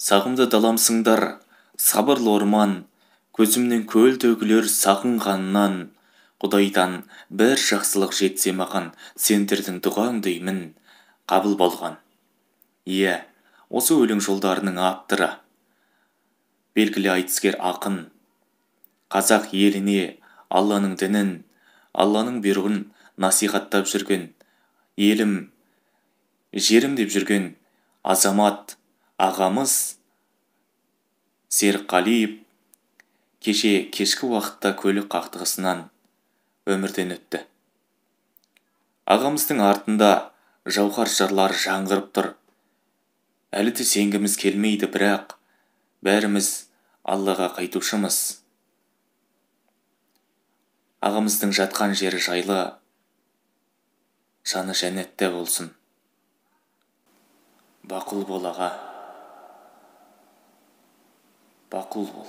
Сағымды даламсыңдар, сабырлы орман, көзімнен көл төгілер сағынғаннан. Құдайдан бір жақсылық жетсе маған, сендердің дұғаң деймін қабыл болған. Иә, осы өлең жолдарының авторы белгілі айтыскер ақын, қазақ еліне Алланың дінін, Алланың бұйрығын насихаттап жүрген, елім, жерім деп жүрген азамат ағамыз Серік Қалиев кеше кешкі уақытта көлік қақтығысынан өмірден өтті. Ағамыздың артында жауһар жырлар жаңғырып тұр. Әлі де сенгіміз келмейді, бірақ бәріміз Аллаға қайтушымыз. Ағамыздың жатқан жері жайлы, жаны жәннатта болсын. Бақұл бол, аға. Бақұл бол.